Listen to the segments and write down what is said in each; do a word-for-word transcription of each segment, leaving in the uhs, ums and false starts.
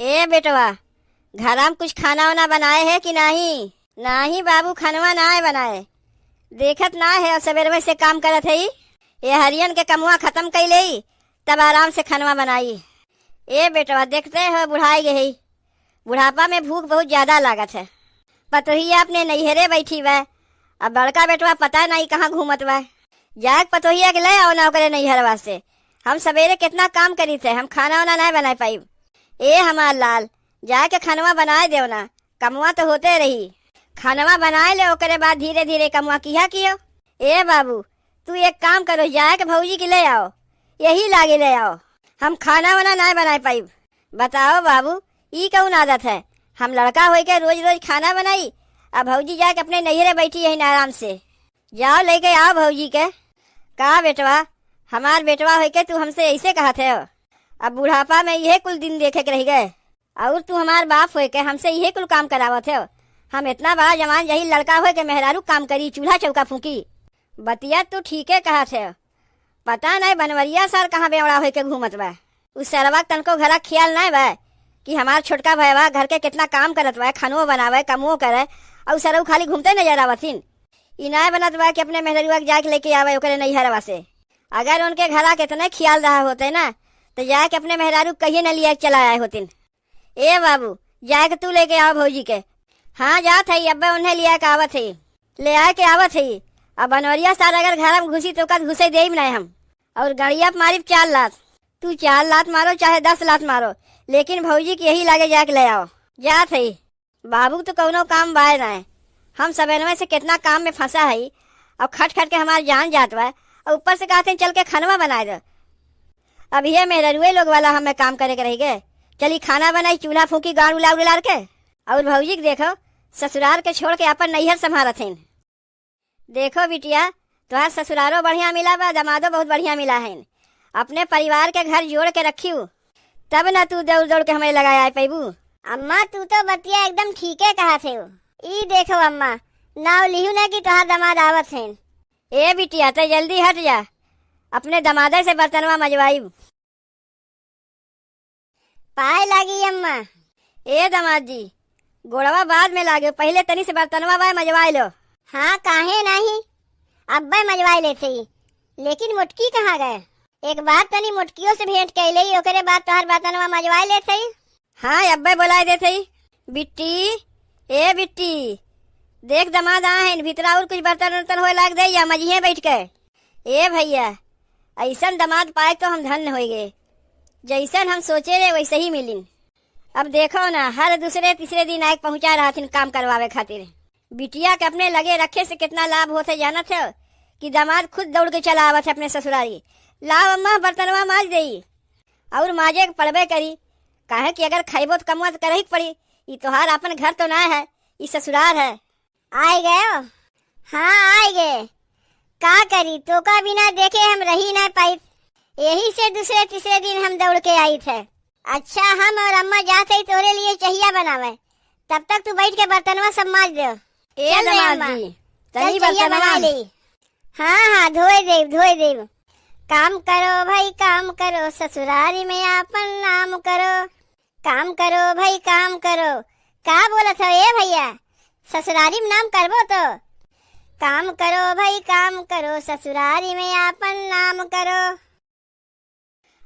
ए बेटवा, घरा में कुछ खाना वाना बनाए है कि नाही? नाही बाबू, खनवा नाय बनाए। देखत ना है, सबेरवे से काम करत है। ये हरियन के कमुआ खतम कई लेई, तब आराम से खनवा बनाई। ए बेटवा, देखते हो बुढ़ाई गई, बुढ़ापा में भूख बहुत ज्यादा लागत है। पतोहिया अपने नैहरे बैठी बा, अब बड़का बेटवा पता नहीं कहाँ घूमत बा। जाके पतोहिया के ले आओ ना ओकरे नैहरवा से। हम सबेरे कितना काम करी थे, हम खाना वाना नहीं बनाए पाइब। ए हमार लाल, जाके खनवा बनाए देव ना, कमवा तो होते रही। खनवा बनाए ले, ओकरे बाद धीरे धीरे कमवा किहा कियो। ए बाबू, तू एक काम करो, जाए के भौजी के ले आओ, यही लागे ले आओ। हम खाना वाना नाय बनाए पाइब। बताओ बाबू, ई कौन आदत है? हम लड़का होई के रोज रोज खाना बनाई, अब भौजी जाए के अपने नैहरे बैठी यही आराम से। जाओ लेके आओ भौजी के। का बेटवा, हमार बेटवा होई के तू हमसे ऐसे कहत है? अब बुढ़ापा में यह कुल दिन देखे के रह गए। और तू हमार बाप होए के हमसे इहे कुल काम करावत हो। हम इतना बड़ा जवान जही लड़का होए के मेहरारू काम करी, चूल्हा चौका फूकी। बतिया तू ठीके कहत है। पता नहीं बनवरिया सार कहाँ बेवड़ा होए के घूमत बा। उ सरवा के तनको घरा ख्याल नहीं बा कि हमार छोटका भयवा घर के कितना काम करत बा, खानो बनावे, कमो करे, और सरऊ खाली घूमते नजर आवथिन। ई नहीं बनत बा कि अपने मेहररुआ के जाके लेके आवे ओकरे नैहरवा से। अगर उनके घरा के इतने ख्याल रहा होते ना, तो जाके अपने मेहरारू के कहिए न लिया के चला आए होतिन। ए बाबू, जाए के तू लेके आओ भौजी के। हाँ, जात है, अब्बे उन्हें लिया के आवत है, ले आए के आवत है। अब बनवरिया सार अगर घर में घुसी तो कद घुसे देब नहीं हम। और गड़िया पे मारिब चार लात। तू चार लात मारो चाहे दस लात मारो, लेकिन भौजी के यही लागे जाके ले आओ। जात है। बाबू तो कौनो काम बाय नहीं। हम सबेरवे से कितना काम में फंसा है, और खट खट के हमार जान जात बा, और ऊपर से कहते हैं, "चल के खानवा बनाए दो।" अब ये मेहररुए लोग वाला हमें काम करे के रह गए। चली खाना बनाई, चूल्हा फूकी, गाड़ उलार उलार के। और भौजी के देखो, ससुराल के छोड़ के अपन नैहर संभारत हैं। देखो बिटिया, तोहार ससुरारो बढ़िया मिला बा, दमादो बहुत बढ़िया मिला है। अपने परिवार के घर जोड़ के रखियो, तब ना तू दौड़ दौड़ के हमें लगाए आए पैबू। अम्मा, तू तो बतिया एकदम ठीके कहत है। ई देखो अम्मा, नाव लिहू ना कि तोहार दमाद आवत हैं। ए बिटिया, ते जल्दी हट जा, अपने दमादे से बर्तनवा मजवाई। पाए लागी अम्मा। ए दामाद जी, गोड़वा बाद में लागे, पहिले तनी से बर्तनवा बाय मजवाए लो। हाँ, काहे नाही, अब्बे मजवाए लेते ही। लेकिन मोटकी कहाँ गए? एक बार तनी मोटकियों से भेंट कैले ही, ओकरे बाद तोहर बर्तनवा मजवाए लेते ही। हाँ, अब्बे बोलाए देते ही। बिट्टी, ए बिट्टी, देख दामाद आ हैं, भीतरा और कुछ बर्तन उर्तन होए लाग दे या मजिहे बैठ के। ए भैया, ऐसन दामाद पाए तो हम धन्य होइगे। जैसन हम सोचे रहे वैसे ही मिलिन। अब देखो ना, हर दूसरे तीसरे दिन आए पहुँचा रहथिन काम करवावे खातिर। बिटिया के अपने लगे रखे से कितना लाभ होत है जानत हो कि दामाद खुद दौड़ के चला आवत है अपने ससुरारी। लाओ अम्मा, बर्तनवा माज देई। और माजे के पड़बे करी, काहे कि अगर खइबो तो कमवा तो करही के पड़ी। ई तोहार अपन घर तो ना है, ई ससुरार है। आए गयो? हाँ, आए गए। का करी, तोका बिना देखे हम रही ना पाइत। यही से दूसरे तीसरे दिन हम दौड़ के आई थे। अच्छा, हम और अम्मा जात हई तोहरे लिए चहिया बनावे, तब तक तू बैठ के बर्तनवा सब माज दे। ए चल रे दामाद अम्मा, जी, चल तनी चहिया बर्तनवा बना ले। हाँ, हाँ, धोए देब, धोए देब। काम करो भाई, काम करो, ससुरारी में आपन नाम करो। काम करो भाई, काम करो। का बोलत हो ए भैया, ससुरारी में नाम करबो तो? काम करो भाई, काम करो, ससुरारी में आपन नाम करो।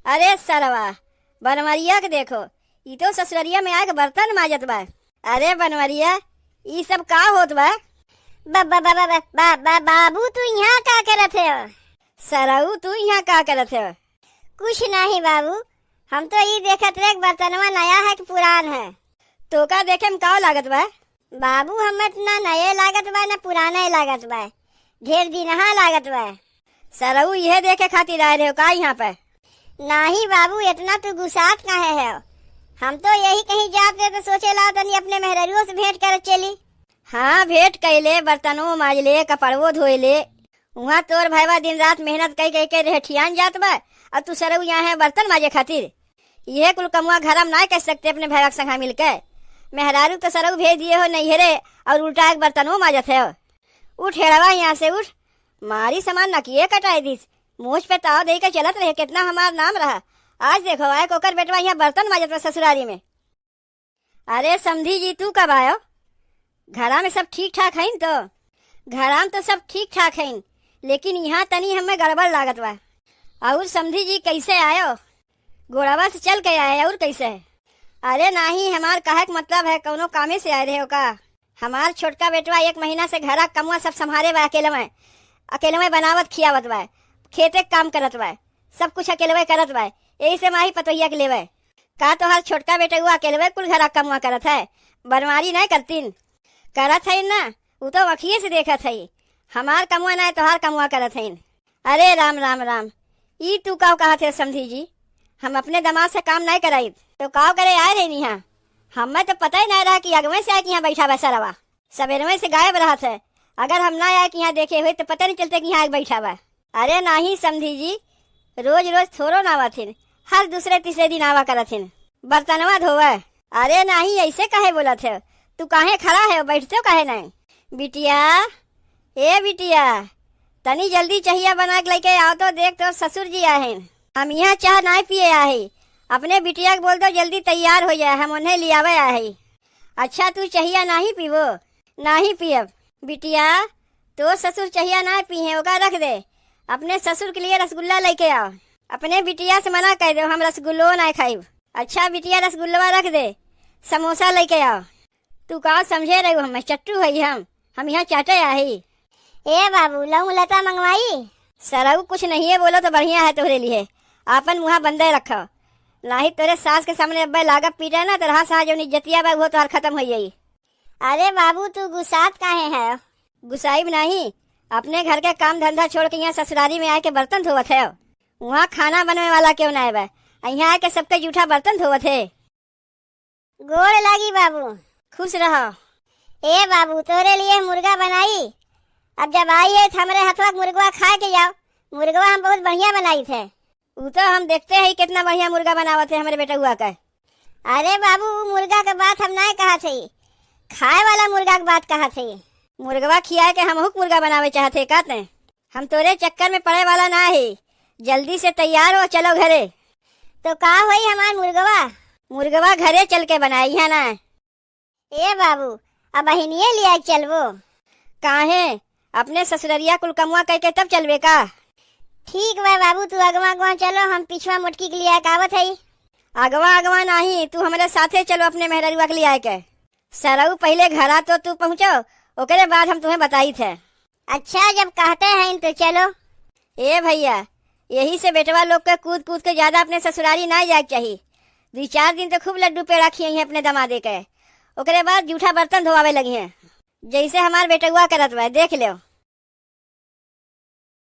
अरे सरवा, बनवरिया के देखो, ई तो ससुररिया में आके बर्तन माजत बा। अरे बनवरिया, ई सब का होत बा? बा-, बा-, बा-, बा-, बा-, बा-, बा-, बाबू, तू यहाँ का करत है? सरऊ, तू यहाँ का करत है? कुछ नहीं बाबू, हम तो ई देखत रहे कि बर्तनवा नया है कि पुरान है। तोका देखे में का लागत बा? बाबू, हमें त ना नए लागत बा, ना पुराने लागत बा, ढेर दिनहा लागत बा। सरऊ, इहे देखे खातिर आए रहे हो का यहाँ पे? नाही बाबू, इतना तू गुस्सात काहे है? हम तो यही कहीं जात रहे तो सोचे लाओ तनी अपने मेहररुओ से भेंट कर चली। हाँ, भेंट कैले, बर्तनों माज ले, कपड़वो धोए ले। उहाँ तोर भैया दिन रात मेहनत कई कई के रेहठियान जात बा, और तू सरऊ यहाँ है बर्तन माजे खातिर। इहे कुल कमुआ घरम नाय कर सकते अपने भैया के संगा मिलके। मेहरारू तो सरऊ भेज दिए हो नैहरे और उल्टा एक बर्तनों माजत है। उठ हेड़वा यहाँ से उठ, मारी समान नकिए कटाई दिस। मोछ पे ताव दे के चलत रहे, कितना हमार नाम रहा। आज देखो आए कोकर बेटवा यहाँ बर्तन माजत बा ससुरारी में। अरे समधी जी, तू कब आयो? घरा में सब ठीक ठाक हइन तो? घरा में तो सब ठीक ठाक हइन, लेकिन यहाँ तनी हमें गड़बड़ लागत बा। और समधी जी, कैसे आयो? गोड़वा से चल के आए, और कैसे? अरे नाही, हमार कहे के मतलब है, कौनो कामे से आए रहे हो का? हमार छोटका बेटवा एक महीना से घरा कमुआ सब संभारे बा, अकेलवे, अकेलवे बनावत खियावत बा, खेते के काम करत बा, सब कुछ अकेलवे करत बा, यही से माही पतोहिया के लेवे। का तोहार छोटका बेटवा अकेलवे कुल घरा कमुआ करत है? बनवारी नहीं करतीन? करत है ना, उ तो अखिए से देखत है। हमार कमुआ नहीं, तोहार कमुआ करत है। अरे राम, राम, राम, ई तू काव कहत है समधी जी? हम अपने दमाद से काम नहीं कराई, तो काव करे आए रहे यहाँ? हमें तो पता ही नहीं रहा कि अगवे से आए कि यहाँ बैठा बा सरवा। सबेरवे से गायब रहत है। अगर हम ना आए कि यहाँ देखे हुए तो पता नहीं चलते कि यहाँ आके बैठा बा। अरे नाही समधी जी, रोज रोज थोड़ो ना आवत हिन, हर दूसरे तीसरे दिन आवा करत हिन। बर्तनवा धोवे। अरे नाही, ऐसे काहे बोलत है? तू काहे खड़ा है, बैठते काहे नहीं? बिटिया, ए बिटिया, तनी जल्दी चहिया बना के लेके आओ तो, देख तो ससुर जी आहिन। हम यहाँ चाह नहीं पिए आही। अपने बिटिया के बोल दो जल्दी तैयार हो जाए, हम उन्हें लियावे आही। अच्छा, तू चहिया नाही पीबो? नाही पियब। बिटिया, तो ससुर चहिया ना पीहे, ओका रख दे। अपने ससुर के लिए रसगुल्ला लेके आओ। अपने बिटिया से मना कर दो, हम रसगुल्लो ना खाइब। अच्छा बिटिया, रसगुल्लवा रख दे, समोसा लेके आओ। तू का समझे रही हमें, चट्टू है हम, हम यहाँ चाटे आही। ए बाबू, लहू लता मंगवाई? सरऊ कुछ नहीं है, बोलो तो बढ़िया है तोहरे लिए, आपन मुँहा बंदे रखो, नाही तोरे सास के सामने अब्बे लागब पीटे ना, तो रहा सहा जौन इज्जतिया बा, वो तोहर खत्म हो जाई। अरे बाबू, तू गुस्सात काहे है? गुस्साइब नाही, अपने घर के काम धंधा छोड़ के यहाँ ससुरारी में आके बर्तन धोवत है। वहाँ खाना बनवे वाला क्यों ना आवे, यहाँ आके सबके जूठा बर्तन धोवत है। गोड़ लागी बाबू। खुश रहो। ए बाबू, तोरे लिए मुर्गा बनाई, अब जब आई है तो हमरे हथवा के मुर्गवा खा के जाओ। मुर्गवा हम बहुत बढ़िया बनाई थे। उ तो हम देखते ही कितना बढ़िया मुर्गा बनावत है हमरे बेटउआ का। अरे बाबू, उ मुर्गा के बात हम नाय कहत हई, खाए वाला मुर्गा के बात कहत हई। मुर्गवा खियाए के हमहू के मुर्गा बनावे चाहत है का ते? हम तोरे चक्कर में पड़े वाला ना है, जल्दी से तैयार हो, चलो घरे। तो का होई हमार मुर्गवा? मुर्गवा घरे चल के बनाई है ना। ए बाबू, अब बहिनिये लिया के चलबो। काहे? अपने ससुररिया कुल कमुआ कइके तब चलबे का? ठीक बा बाबू, तू अगवा अगवा चलो, हम पिछवा मोटकी के लिया के आवत हई। अगवा अगवा नाही, तू हमरे साथे चलो अपने मेहररुआ के लिया के। सरऊ पहिले घरा तो तू पहुँचो, ओकरे बाद हम तुम्हें बताई थे। अच्छा, जब कहते हैं तो चलो। ए भैया, यही से बेटवा लोग के कूद कूद के ज्यादा अपने ससुरारी ना जाए के चाही। दुई चार दिन तो खूब लड्डू पेड़ा खियइहें अपने दमादे के, ओकरे बाद जूठा बर्तन धोआवे लगिहें, जैसे हमार बेटउआ करत बा, देख लेव।